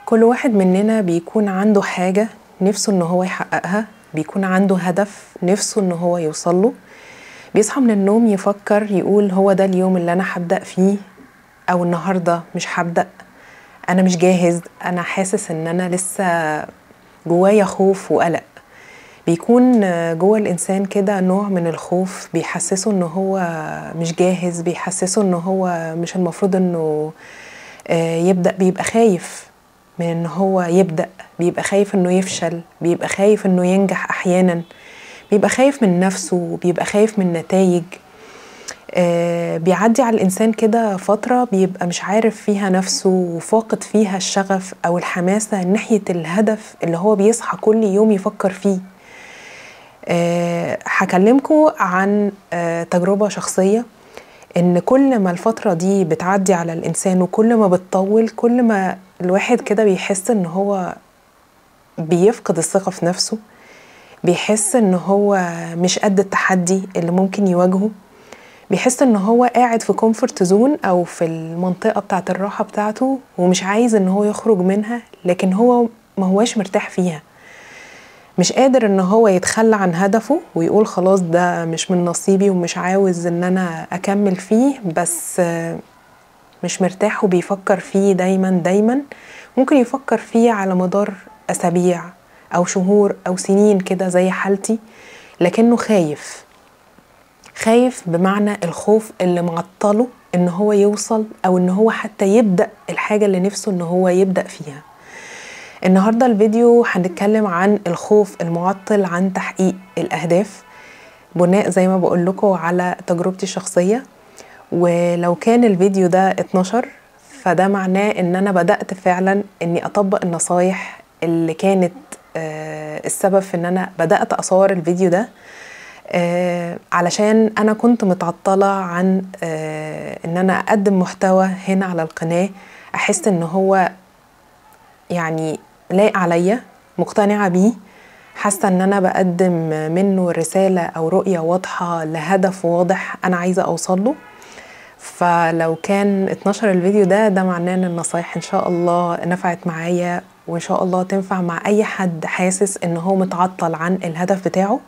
كل واحد مننا بيكون عنده حاجة نفسه ان هو يحققها، بيكون عنده هدف نفسه ان هو يوصله. بيصحى من النوم يفكر يقول هو ده اليوم اللي انا هبدأ فيه، او النهاردة مش هبدأ، انا مش جاهز، انا حاسس ان انا لسه جوايا خوف وقلق. بيكون جوا الانسان كده نوع من الخوف بيحسسه ان هو مش جاهز، بيحسسه ان هو مش المفروض انه يبدأ، بيبقى خايف من ان هو يبدأ، بيبقى خايف انه يفشل، بيبقى خايف انه ينجح احيانا، بيبقى خايف من نفسه، بيبقى خايف من نتائج. بيعدي على الانسان كده فترة بيبقى مش عارف فيها نفسه وفاقد فيها الشغف او الحماسة ناحية الهدف اللي هو بيصحى كل يوم يفكر فيه. هكلمكم عن تجربة شخصية، ان كل ما الفترة دي بتعدي على الانسان وكل ما بتطول كل ما الواحد كده بيحس ان هو بيفقد الثقة في نفسه، بيحس ان هو مش قد التحدي اللي ممكن يواجهه، بيحس ان هو قاعد في comfort zone او في المنطقة بتاعة الراحة بتاعته ومش عايز ان هو يخرج منها، لكن هو ما هواش مرتاح فيها، مش قادر ان هو يتخلى عن هدفه ويقول خلاص ده مش من نصيبي ومش عاوز ان انا اكمل فيه، بس مش مرتاح وبيفكر فيه دايما دايما. ممكن يفكر فيه على مدار اسابيع او شهور او سنين كده زي حالتي، لكنه خايف، خايف بمعنى الخوف اللي معطلة ان هو يوصل او ان هو حتى يبدأ الحاجة اللي نفسه ان هو يبدأ فيها. النهاردة الفيديو هنتكلم عن الخوف المعطل عن تحقيق الأهداف، بناء زي ما بقول لكم على تجربتي الشخصية. ولو كان الفيديو ده اتنشر فده معناه ان انا بدأت فعلا اني اطبق النصايح اللي كانت السبب في ان انا بدأت اصور الفيديو ده، علشان انا كنت متعطلة عن ان انا اقدم محتوى هنا على القناة احس ان هو يعني لايق عليا، مقتنعة بيه، حاسة ان انا بقدم منه رسالة او رؤية واضحة لهدف واضح انا عايزة اوصله. فلو كان اتنشر الفيديو ده، ده معناه ان النصايح ان شاء الله نفعت معايا، وان شاء الله تنفع مع اي حد حاسس ان هو متعطل عن الهدف بتاعه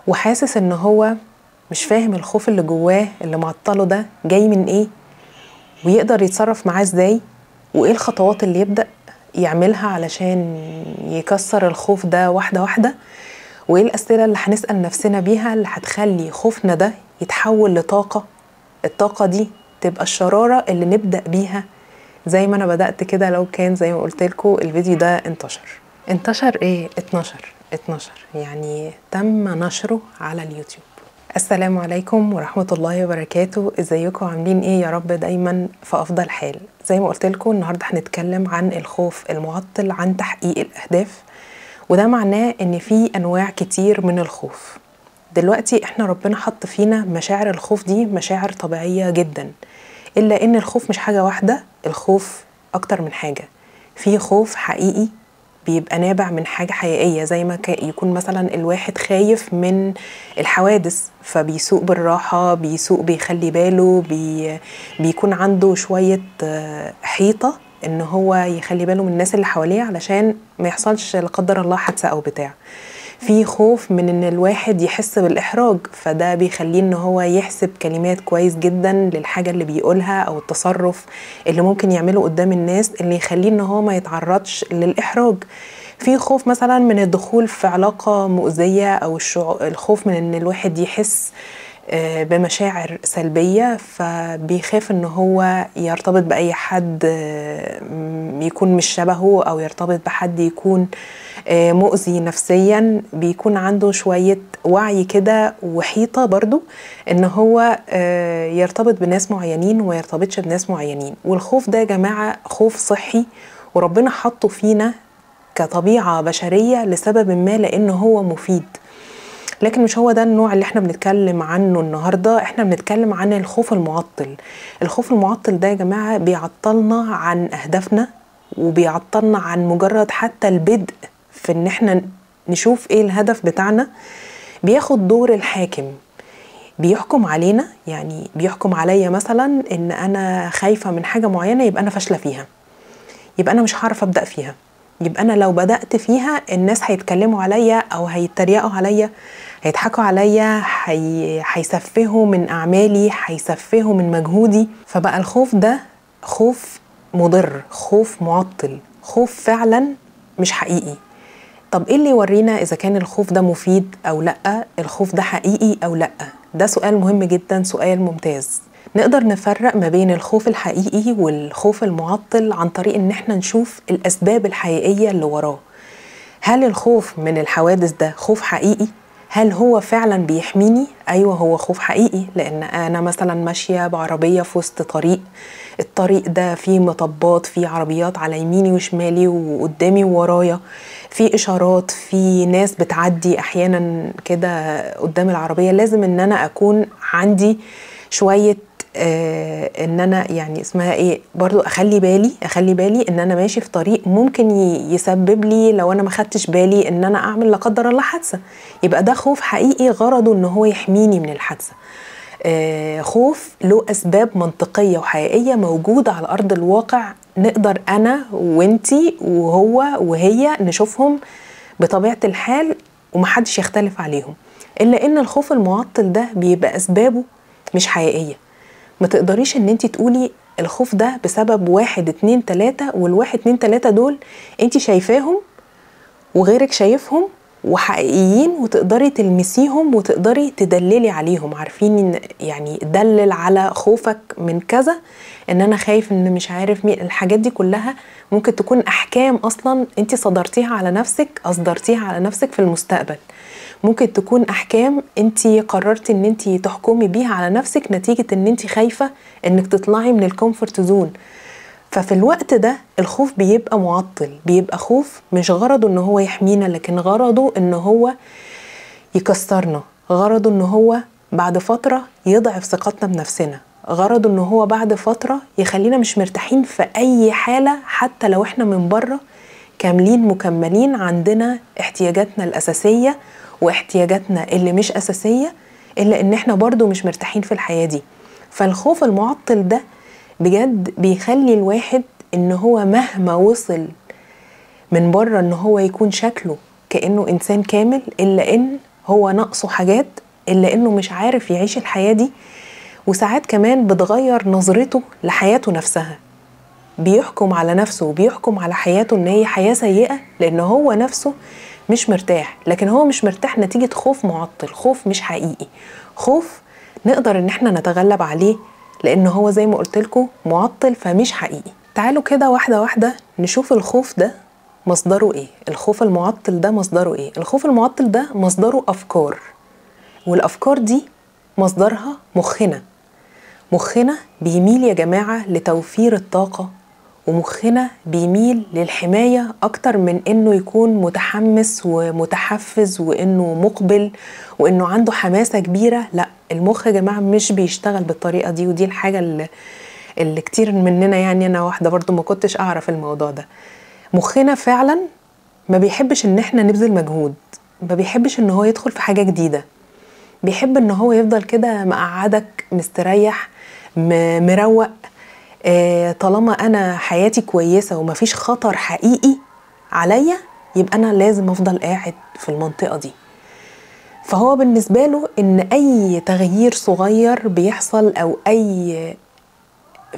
وحاسس ان هو مش فاهم الخوف اللي جواه اللي معطلة ده جاي من ايه، ويقدر يتصرف معاه ازاي، وايه الخطوات اللي يبدأ يعملها علشان يكسر الخوف ده واحدة واحدة، وايه الأسئلة اللي هنسأل نفسنا بيها اللي هتخلي خوفنا ده يتحول لطاقة، الطاقة دي تبقى الشرارة اللي نبدأ بيها زي ما أنا بدأت كده. لو كان زي ما قلت لكم الفيديو ده انتشر ايه؟ اتنشر يعني تم نشره على اليوتيوب. السلام عليكم ورحمة الله وبركاته، ازيكم عاملين ايه؟ يا رب دايما في افضل حال. زي ما قلت لكم النهارده هنتكلم عن الخوف المعطل عن تحقيق الاهداف، وده معناه ان في انواع كتير من الخوف. دلوقتي احنا ربنا حط فينا مشاعر الخوف دي مشاعر طبيعية جدا، الا ان الخوف مش حاجة واحدة، الخوف اكتر من حاجة. في خوف حقيقي بيبقى نابع من حاجة حقيقية، زي ما يكون مثلا الواحد خايف من الحوادث فبيسوق بالراحة، بيسوق بيخلي باله، بيكون عنده شوية حيطة ان هو يخلي باله من الناس اللي حواليه علشان ما يحصلش لا قدر الله حادثة او بتاع. في خوف من ان الواحد يحس بالاحراج، فده بيخليه ان هو يحسب كلمات كويس جدا للحاجة اللي بيقولها او التصرف اللي ممكن يعمله قدام الناس اللي يخليه ان هو ما يتعرضش للاحراج. في خوف مثلا من الدخول في علاقة مؤذية، او الخوف من ان الواحد يحس بمشاعر سلبية، فبيخاف ان هو يرتبط بأي حد يكون مش شبهه، او يرتبط بحد يكون مؤذي نفسيا. بيكون عنده شوية وعي كده وحيطة برضو ان هو يرتبط بناس معينين وما يرتبطش بناس معينين. والخوف ده يا جماعة خوف صحي، وربنا حطه فينا كطبيعة بشرية لسبب ما، لانه هو مفيد. لكن مش هو ده النوع اللي احنا بنتكلم عنه النهاردة. احنا بنتكلم عن الخوف المعطل. الخوف المعطل ده يا جماعة بيعطلنا عن اهدافنا، وبيعطلنا عن مجرد حتى البدء في ان احنا نشوف ايه الهدف بتاعنا. بياخد دور الحاكم، بيحكم علينا، يعني بيحكم عليا مثلا ان انا خايفة من حاجة معينة يبقى انا فاشلة فيها، يبقى انا مش هعرف ابدا فيها، يبقى انا لو بدات فيها الناس هيتكلموا عليا او هيتريقوا عليا، هيضحكوا عليا، هيسفهوا من اعمالي، هيسفهوا من مجهودي. فبقى الخوف ده خوف مضر، خوف معطل، خوف فعلا مش حقيقي. طب ايه اللي يورينا اذا كان الخوف ده مفيد او لا، الخوف ده حقيقي او لا؟ ده سؤال مهم جدا، سؤال ممتاز. نقدر نفرق ما بين الخوف الحقيقي والخوف المعطل عن طريق ان احنا نشوف الاسباب الحقيقية اللي وراه. هل الخوف من الحوادث ده خوف حقيقي؟ هل هو فعلا بيحميني؟ ايوه هو خوف حقيقي، لان انا مثلا ماشية بعربيه في وسط طريق، الطريق ده فيه مطبات، فيه عربيات على يميني وشمالي وقدامي وورايا، فيه اشارات، فيه ناس بتعدي احيانا كده قدام العربية. لازم ان انا اكون عندي شوية ان انا يعني اسمها ايه برضو، اخلي بالي ان انا ماشي في طريق ممكن يسبب لي لو انا ما خدتش بالي ان انا اعمل لا قدر الله حادثه. يبقى ده خوف حقيقي غرضه ان هو يحميني من الحادثة. خوف له اسباب منطقية وحقيقيه موجودة على ارض الواقع، نقدر انا وانتي وهو وهي نشوفهم بطبيعة الحال ومحدش يختلف عليهم. الا ان الخوف المعطل ده بيبقى اسبابه مش حقيقية، ما تقدريش ان انت تقولي الخوف ده بسبب 1 2 3، وال1 2 3 دول انت شايفاهم وغيرك شايفهم وحقيقيين وتقدري تلمسيهم وتقدري تدللي عليهم. عارفين يعني دلل على خوفك من كذا، ان انا خايف ان مش عارف مين، الحاجات دي كلها ممكن تكون احكام اصلا انت صدرتيها على نفسك، اصدرتيها على نفسك في المستقبل. ممكن تكون احكام انت قررتي ان انت تحكمي بيها على نفسك نتيجة ان انت خايفة انك تطلعي من ال comfort zone. ففي الوقت ده الخوف بيبقى معطل، بيبقى خوف مش غرضه ان هو يحمينا، لكن غرضه ان هو يكسرنا، غرضه ان هو بعد فترة يضعف ثقتنا بنفسنا، غرضه ان هو بعد فترة يخلينا مش مرتاحين في اي حالة، حتى لو احنا من بره كاملين مكملين عندنا احتياجاتنا الاساسية واحتياجاتنا اللي مش اساسية، الا ان احنا برضو مش مرتاحين في الحياة دي. فالخوف المعطل ده بجد بيخلي الواحد ان هو مهما وصل من بره ان هو يكون شكله كأنه انسان كامل، الا ان هو ناقصه حاجات، الا انه مش عارف يعيش الحياة دي. وساعات كمان بتغير نظرته لحياته نفسها، بيحكم على نفسه وبيحكم على حياته ان هي حياة سيئة لان هو نفسه مش مرتاح. لكن هو مش مرتاح نتيجة خوف معطل، خوف مش حقيقي، خوف نقدر ان احنا نتغلب عليه لان هو زي ما قلت لكم معطل فمش حقيقي. تعالوا كده واحدة واحدة نشوف الخوف ده مصدره ايه، الخوف المعطل ده مصدره ايه. الخوف المعطل ده مصدره افكار، والافكار دي مصدرها مخنا. مخنا بيميل يا جماعة لتوفير الطاقة، ومخنا بيميل للحماية أكتر من إنه يكون متحمس ومتحفز وإنه مقبل وإنه عنده حماسة كبيرة. لا، المخ يا جماعة مش بيشتغل بالطريقة دي، ودي الحاجة اللي كتير مننا، يعني أنا واحدة برضو ما كنتش أعرف الموضوع ده. مخنا فعلا ما بيحبش إن احنا نبذل مجهود، ما بيحبش إن هو يدخل في حاجة جديدة، بيحب إن هو يفضل كده مقعدك مستريح مروق. طالما انا حياتي كويسة ومفيش خطر حقيقي عليا يبقى انا لازم افضل قاعد في المنطقة دي. فهو بالنسبة له ان اي تغيير صغير بيحصل او اي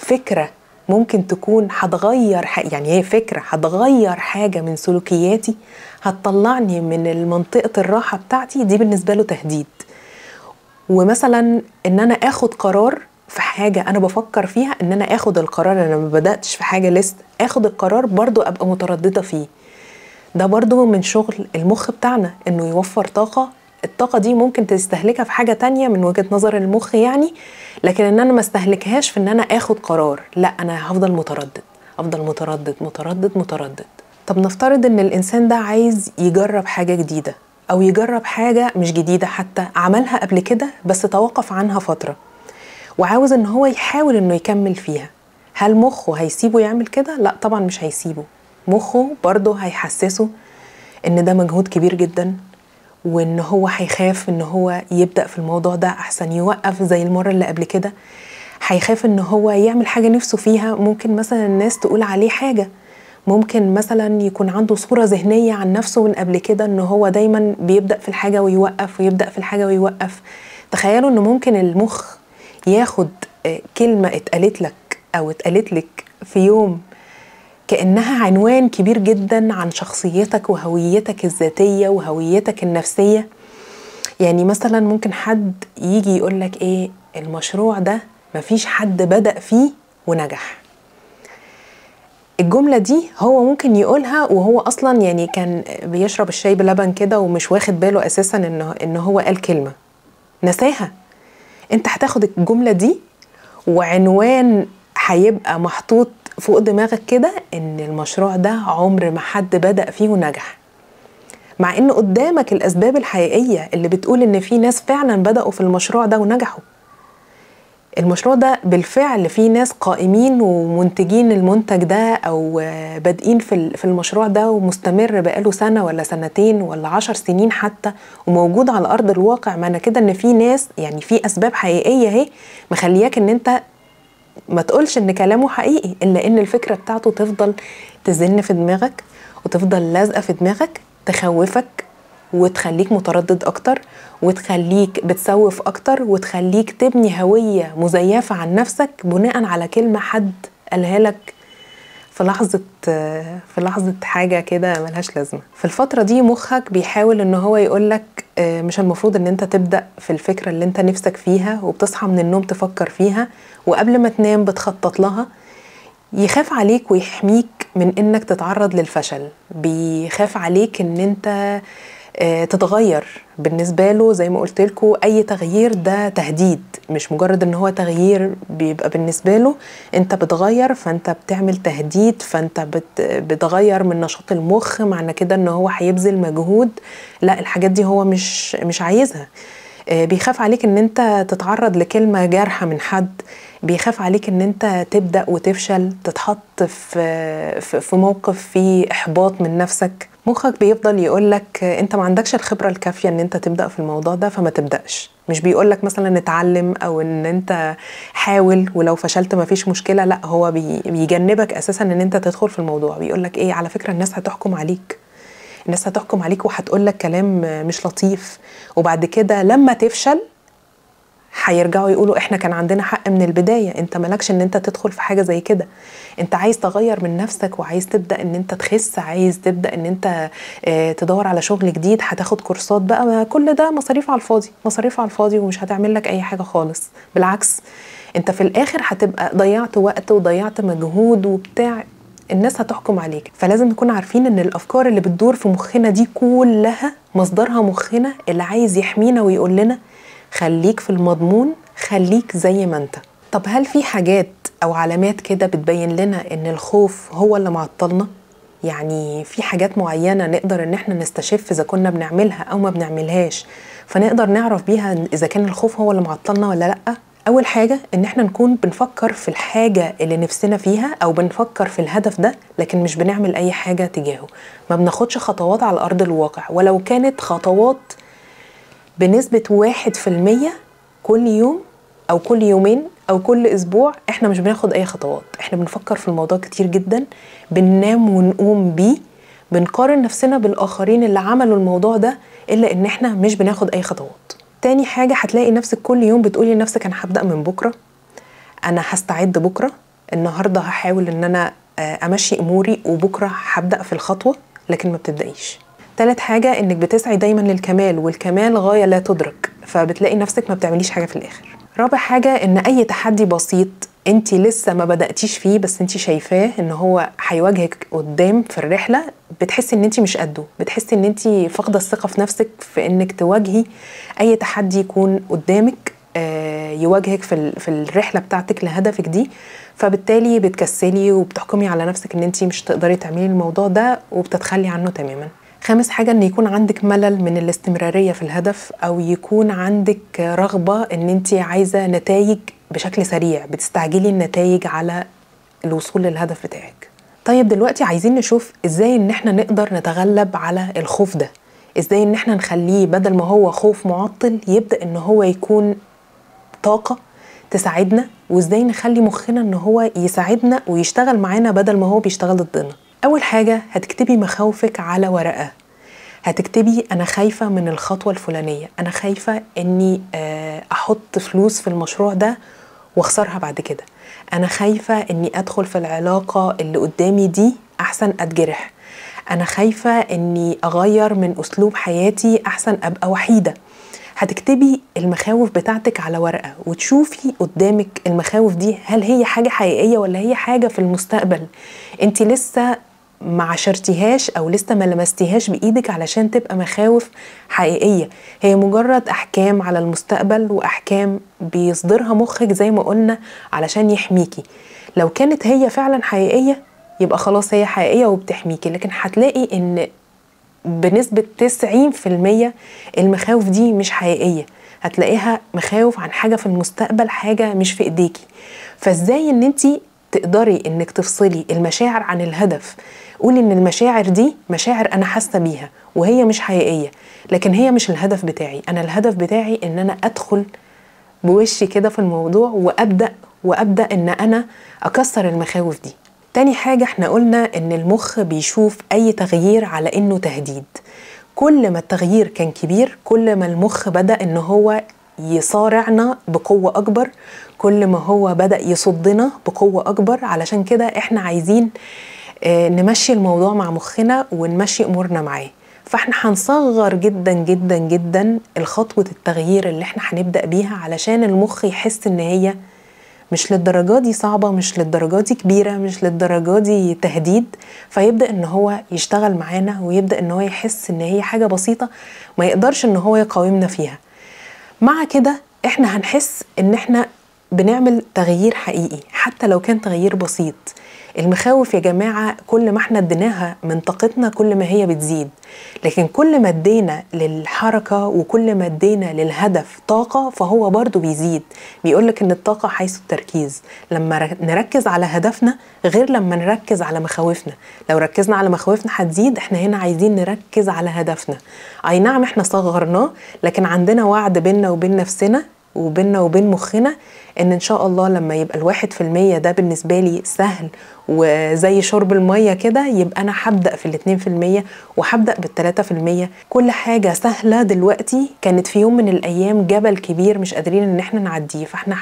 فكرة ممكن تكون هتغير، يعني هي فكرة هتغير حاجة من سلوكياتي، هتطلعني من منطقة الراحة بتاعتي، دي بالنسبة له تهديد. ومثلا ان انا اخد قرار في حاجة أنا بفكر فيها، إن أنا آخد القرار، أنا ما بدأتش في حاجة لسه، آخد القرار برضو أبقى مترددة فيه. ده برضو من شغل المخ بتاعنا، إنه يوفر طاقة، الطاقة دي ممكن تستهلكها في حاجة تانية من وجهة نظر المخ يعني، لكن إن أنا ما استهلكهاش في إن أنا آخد قرار، لا أنا هفضل متردد، أفضل متردد متردد متردد. طب نفترض إن الإنسان ده عايز يجرب حاجة جديدة، أو يجرب حاجة مش جديدة حتى، عملها قبل كده بس توقف عنها فترة، وعاوز ان هو يحاول انه يكمل فيها. هل مخه هيسيبه يعمل كده؟ لا طبعا مش هيسيبه. مخه برضه هيحسسه ان ده مجهود كبير جدا، وان هو هيخاف ان هو يبدأ في الموضوع ده، احسن يوقف زي المرة اللي قبل كده. هيخاف ان هو يعمل حاجة نفسه فيها، ممكن مثلا الناس تقول عليه حاجة، ممكن مثلا يكون عنده صورة ذهنية عن نفسه من قبل كده ان هو دايما بيبدأ في الحاجة ويوقف ويبدأ في الحاجة ويوقف. تخيلوا ان ممكن المخ ياخد كلمة اتقالت لك او اتقالت لك في يوم كأنها عنوان كبير جدا عن شخصيتك وهويتك الذاتية وهويتك النفسية. يعني مثلا ممكن حد يجي يقولك ايه، المشروع ده مفيش حد بدأ فيه ونجح. الجملة دي هو ممكن يقولها وهو أصلا يعني كان بيشرب الشاي بلبن كده ومش واخد باله أساسا إن هو قال كلمة نساها. أنت هتاخد الجملة دي وعنوان هيبقى محطوط فوق دماغك كده إن المشروع ده عمر ما حد بدأ فيه ونجح، مع إن قدامك الأسباب الحقيقية اللي بتقول إن في ناس فعلا بدأوا في المشروع ده ونجحوا. المشروع ده بالفعل في ناس قائمين ومنتجين المنتج ده أو بادئين في المشروع ده ومستمر بقاله سنة ولا سنتين ولا 10 سنين حتى وموجود على أرض الواقع. معنى كده إن في ناس، يعني في أسباب حقيقية اهي مخلياك إن أنت ما تقولش إن كلامه حقيقي، إلا إن الفكرة بتاعته تفضل تزن في دماغك وتفضل لازقة في دماغك، تخوفك وتخليك متردد أكتر وتخليك بتسوف أكتر وتخليك تبني هوية مزيفة عن نفسك بناء على كلمة حد قالها لك في لحظة حاجة كده ملهاش لازمة. في الفترة دي مخك بيحاول إن هو يقولك مش المفروض إن أنت تبدأ في الفكرة اللي أنت نفسك فيها، وبتصحى من النوم تفكر فيها وقبل ما تنام بتخطط لها. يخاف عليك ويحميك من إنك تتعرض للفشل، بيخاف عليك إن أنت تتغير. بالنسبة له زي ما قلت لكم أي تغيير ده تهديد، مش مجرد إن هو تغيير، بيبقى بالنسبة له أنت بتغير فأنت بتعمل تهديد، فأنت بتغير من نشاط المخ، معنى كده إن هو هيبذل مجهود. لا، الحاجات دي هو مش عايزها. بيخاف عليك إن أنت تتعرض لكلمة جارحة من حد، بيخاف عليك إن أنت تبدأ وتفشل، تتحط في موقف فيه إحباط من نفسك. مخك بيفضل يقولك انت ما عندكش الخبرة الكافية ان انت تبدأ في الموضوع ده فما تبدأش. مش بيقولك مثلا اتعلم او ان انت حاول ولو فشلت ما فيش مشكلة، لا، هو بيجنبك اساسا ان انت تدخل في الموضوع. بيقولك ايه، على فكرة الناس هتحكم عليك، الناس هتحكم عليك وهتقولك كلام مش لطيف، وبعد كده لما تفشل هيرجعوا يقولوا احنا كان عندنا حق من البداية، انت مالكش ان انت تدخل في حاجة زي كده، انت عايز تغير من نفسك وعايز تبدأ ان انت تخس، عايز تبدأ ان انت تدور على شغل جديد، هتاخد كورسات بقى، كل ده مصاريف على الفاضي، مصاريف على الفاضي ومش هتعمل لك اي حاجة خالص. بالعكس انت في الاخر هتبقى ضيعت وقت وضيعت مجهود وبتاع، الناس هتحكم عليك. فلازم نكون عارفين ان الافكار اللي بتدور في مخنا دي كلها مصدرها مخنا اللي عايز يحمينا ويقول لنا خليك في المضمون، خليك زي ما انت. طب هل في حاجات او علامات كده بتبين لنا ان الخوف هو اللي معطلنا؟ يعني في حاجات معينة نقدر ان احنا نستشف اذا كنا بنعملها او ما بنعملهاش، فنقدر نعرف بيها اذا كان الخوف هو اللي معطلنا ولا لأ؟ اول حاجة ان احنا نكون بنفكر في الحاجة اللي نفسنا فيها او بنفكر في الهدف ده، لكن مش بنعمل اي حاجة تجاهه، ما بناخدش خطوات على ارض الواقع، ولو كانت خطوات بنسبة 1% كل يوم أو كل يومين أو كل أسبوع. إحنا مش بناخد أي خطوات، إحنا بنفكر في الموضوع كتير جدا، بننام ونقوم بيه، بنقارن نفسنا بالآخرين اللي عملوا الموضوع ده، إلا إن إحنا مش بناخد أي خطوات. تاني حاجة هتلاقي نفسك كل يوم بتقولي لنفسك أنا هبدأ من بكرة، أنا هستعد بكرة، النهاردة هحاول إن أنا أمشي أموري وبكرة هبدأ في الخطوة، لكن ما بتبدأيش. تالت حاجة انك بتسعي دايما للكمال، والكمال غاية لا تدرك، فبتلاقي نفسك ما بتعمليش حاجة في الاخر. رابع حاجة ان اي تحدي بسيط انت لسه ما بدأتيش فيه بس انت شايفاه ان هو هيواجهك قدام في الرحلة، بتحسي ان انت مش قده، بتحسي ان انت فاقدة الثقة في نفسك في انك تواجهي اي تحدي يكون قدامك يواجهك في الرحلة بتاعتك لهدفك دي، فبالتالي بتكسلي وبتحكمي على نفسك ان انت مش تقدري تعملي الموضوع ده وبتتخلي عنه تماما. خامس حاجة ان يكون عندك ملل من الاستمرارية في الهدف، او يكون عندك رغبة ان انت عايزة نتائج بشكل سريع، بتستعجلي النتائج على الوصول للهدف بتاعك. طيب دلوقتي عايزين نشوف ازاي ان احنا نقدر نتغلب على الخوف ده، ازاي ان احنا نخليه بدل ما هو خوف معطل يبدأ ان هو يكون طاقة تساعدنا، وازاي نخلي مخنا ان هو يساعدنا ويشتغل معانا بدل ما هو بيشتغل ضدنا. اول حاجة هتكتبي مخاوفك على ورقة. هتكتبي انا خايفة من الخطوة الفلانية، انا خايفة اني احط فلوس في المشروع ده واخسرها بعد كده، انا خايفة اني ادخل في العلاقة اللي قدامي دي احسن اتجرح، انا خايفة اني اغير من اسلوب حياتي احسن ابقى وحيده. هتكتبي المخاوف بتاعتك على ورقة وتشوفي قدامك المخاوف دي هل هي حاجة حقيقية ولا هي حاجة في المستقبل انت لسه ما عشرتيهاش او لسه ما لمستيهاش بايدك علشان تبقى مخاوف حقيقية. هي مجرد احكام على المستقبل واحكام بيصدرها مخك زي ما قلنا علشان يحميكي. لو كانت هي فعلا حقيقية يبقى خلاص هي حقيقية وبتحميكي، لكن هتلاقي ان بنسبة 90% المخاوف دي مش حقيقية، هتلاقيها مخاوف عن حاجة في المستقبل، حاجة مش في ايديكي. فازاي ان انتي تقدري انك تفصلي المشاعر عن الهدف؟ قولي ان المشاعر دي مشاعر انا حاسة بيها وهي مش حقيقية، لكن هي مش الهدف بتاعي. انا الهدف بتاعي ان انا ادخل بوشي كده في الموضوع وابدأ ان انا اكسر المخاوف دي. تاني حاجة احنا قلنا ان المخ بيشوف اي تغيير على انه تهديد. كل ما التغيير كان كبير كل ما المخ بدأ ان هو يصارعنا بقوة اكبر، كل ما هو بدأ يصدنا بقوة اكبر. علشان كده احنا عايزين نمشي الموضوع مع مخنا ونمشي امورنا معاه. فاحنا هنصغر جدا جدا جدا الخطوة التغيير اللي احنا هنبدأ بيها علشان المخ يحس ان هي مش للدرجة دي صعبة، مش للدرجة دي كبيرة، مش للدرجة دي تهديد، فيبدأ ان هو يشتغل معانا ويبدأ ان هو يحس ان هي حاجة بسيطة ما يقدرش ان هو يقاومنا فيها. مع كده احنا هنحس ان احنا بنعمل تغيير حقيقي حتى لو كان تغيير بسيط. المخاوف يا جماعة كل ما احنا اديناها من طاقتنا كل ما هي بتزيد، لكن كل ما ادينا للحركة وكل ما ادينا للهدف طاقة فهو برضو بيزيد. بيقولك ان الطاقة حيث التركيز، لما نركز على هدفنا غير لما نركز على مخاوفنا. لو ركزنا على مخاوفنا هتزيد، احنا هنا عايزين نركز على هدفنا. اي نعم احنا صغرناه، لكن عندنا وعد بينا وبين نفسنا وبيننا وبين مخنا ان شاء الله لما يبقى 1% ده بالنسبة لي سهل وزي شرب المية كده، يبقى انا هبدأ في 2% وهبدأ بال3%. كل حاجة سهلة دلوقتي كانت في يوم من الايام جبل كبير مش قادرين ان احنا نعديه، فاحنا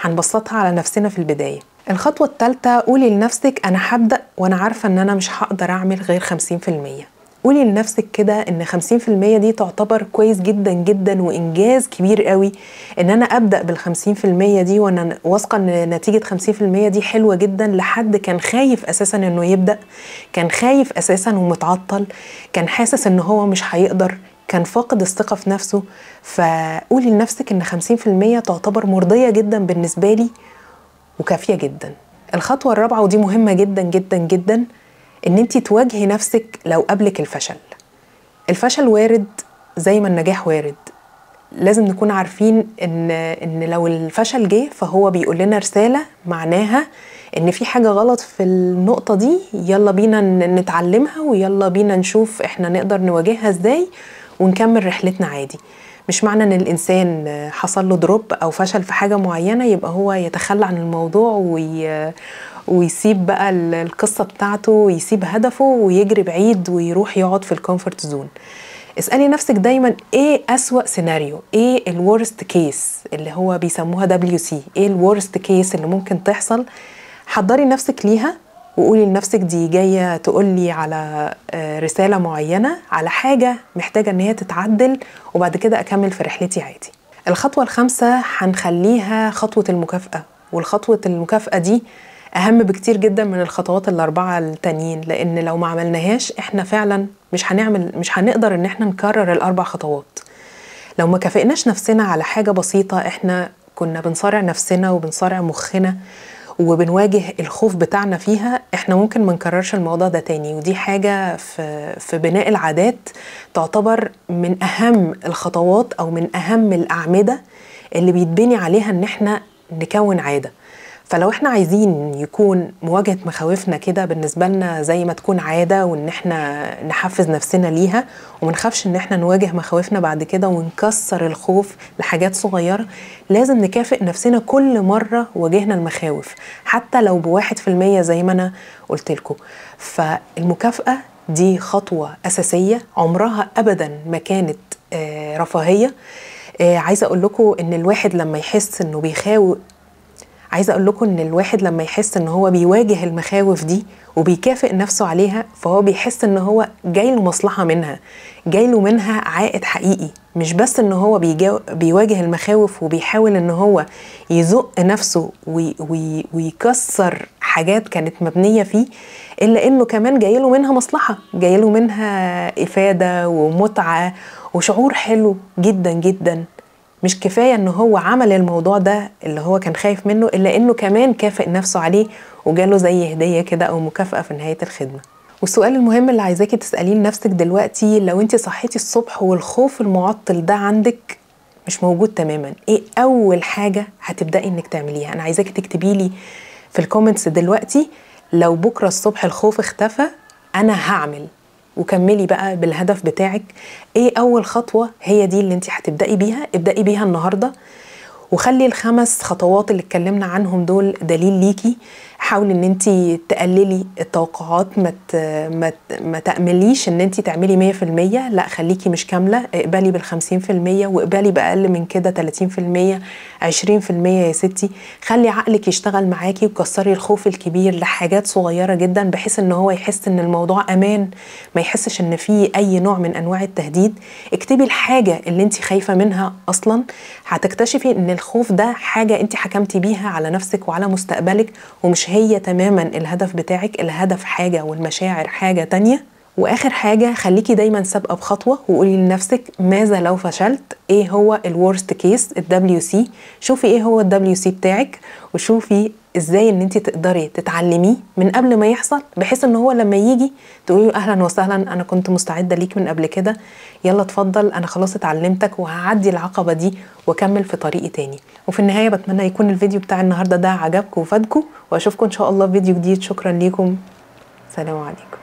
هنبسطها على نفسنا في البداية. الخطوة الثالثة، قولي لنفسك انا هبدأ وانا عارفة ان انا مش هقدر اعمل غير 50%. قولي لنفسك كده ان 50% دي تعتبر كويس جدا جدا وانجاز كبير قوي ان انا ابدا بال50% دي، وانا واثقة ان نتيجة 50% دي حلوة جدا لحد كان خايف اساسا انه يبدا، كان خايف اساسا ومتعطل، كان حاسس ان هو مش هيقدر، كان فاقد الثقة في نفسه. فقولي لنفسك ان 50% تعتبر مرضية جدا بالنسبة لي وكافيه جدا. الخطوة الرابعة، ودي مهمة جدا جدا جدا، ان انت تواجهي نفسك لو قابلك الفشل. الفشل وارد زي ما النجاح وارد. لازم نكون عارفين ان لو الفشل جه فهو بيقول لنا رسالة معناها ان في حاجة غلط في النقطة دي، يلا بينا نتعلمها ويلا بينا نشوف احنا نقدر نواجهها ازاي ونكمل رحلتنا عادي. مش معنى ان الانسان حصل له دروب او فشل في حاجة معينة يبقى هو يتخلى عن الموضوع ويسيب بقى القصة بتاعته ويسيب هدفه ويجري بعيد ويروح يقعد في ال comfort zone. اسألي نفسك دايما ايه أسوأ سيناريو، ايه ال worst case اللي هو بيسموها WC، ايه ال worst case اللي ممكن تحصل. حضري نفسك ليها وقولي لنفسك دي جاية تقولي على رسالة معينة، على حاجة محتاجة ان هي تتعدل، وبعد كده اكمل في رحلتي عادي. الخطوة الخامسة هنخليها خطوة المكافأة، والخطوة المكافأة دي أهم بكتير جدا من الخطوات الأربعة التانيين، لأن لو ما عملناهاش احنا فعلا مش هنقدر ان احنا نكرر الأربع خطوات. لو ما كافئناش نفسنا على حاجة بسيطة احنا كنا بنصارع نفسنا وبنصارع مخنا وبنواجه الخوف بتاعنا فيها، احنا ممكن ما نكررش الموضوع ده تاني. ودي حاجة في بناء العادات تعتبر من أهم الخطوات أو من أهم الأعمدة اللي بيتبني عليها ان احنا نكون عادة. فلو احنا عايزين يكون مواجهة مخاوفنا كده بالنسبة لنا زي ما تكون عادة، وان احنا نحفز نفسنا ليها ومنخافش ان احنا نواجه مخاوفنا بعد كده ونكسر الخوف لحاجات صغيرة، لازم نكافئ نفسنا كل مرة واجهنا المخاوف حتى لو ب1% زي ما انا قلت لكم. فالمكافأة دي خطوة أساسية عمرها أبدا ما كانت رفاهية. عايزة أقول لكم إن الواحد لما يحس إنه عايزة أقول لكم إن الواحد لما يحس إن هو بيواجه المخاوف دي وبيكافئ نفسه عليها، فهو بيحس إن هو جاي له مصلحة منها، جاي له منها عائد حقيقي، مش بس إن هو بيواجه المخاوف وبيحاول إن هو يزق نفسه ويكسر حاجات كانت مبنية فيه، إلا إنه كمان جاي له منها مصلحة، جاي له منها إفادة ومتعة وشعور حلو جدا جدا. مش كفاية إن هو عمل الموضوع ده اللي هو كان خايف منه، إلا إنه كمان كافئ نفسه عليه وجاله زي هدية كده أو مكافأة في نهاية الخدمة. والسؤال المهم اللي عايزاكي تسأليه لنفسك دلوقتي، لو انت صحيتي الصبح والخوف المعطل ده عندك مش موجود تماما، ايه أول حاجة هتبدأي إنك تعمليها؟ أنا عايزاكي تكتبي لي في ال comments دلوقتي، لو بكرة الصبح الخوف اختفى أنا هعمل، وكملي بقى بالهدف بتاعك. ايه اول خطوة هي دي اللي انت هتبدأي بيها؟ ابدأي بيها النهاردة، وخلي ال5 خطوات اللي اتكلمنا عنهم دول دليل ليكي. حاولي ان انت تقللي التوقعات، ما تأمليش ان انت تعملي 100%، لا خليكي مش كاملة، اقبلي بال50% واقبلي بأقل من كده 30%، 20% يا ستي. خلي عقلك يشتغل معاكي وكسري الخوف الكبير لحاجات صغيرة جدا، بحيث ان هو يحس ان الموضوع امان، ما يحسش ان في اي نوع من انواع التهديد. اكتبي الحاجة اللي انت خايفة منها اصلا، هتكتشفي ان الخوف ده حاجة انت حكمتي بيها على نفسك وعلى مستقبلك، ومش هي تماما الهدف بتاعك. الهدف حاجة والمشاعر حاجة تانية. واخر حاجة، خليكي دايما سابقة بخطوة وقولي لنفسك ماذا لو فشلت، ايه هو ال worst case، ال WC. شوفي ايه هو ال WC بتاعك، وشوفي ازاي ان انت تقدري تتعلميه من قبل ما يحصل، بحيث ان هو لما يجي تقولي له اهلا وسهلا، انا كنت مستعدة ليك من قبل كده، يلا اتفضل، انا خلاص اتعلمتك وهعدي العقبة دي واكمل في طريقي تاني. وفي النهاية بتمنى يكون الفيديو بتاع النهارده ده عجبكم وفادكم، واشوفكم ان شاء الله في فيديو جديد. شكرا ليكم، سلام عليكم.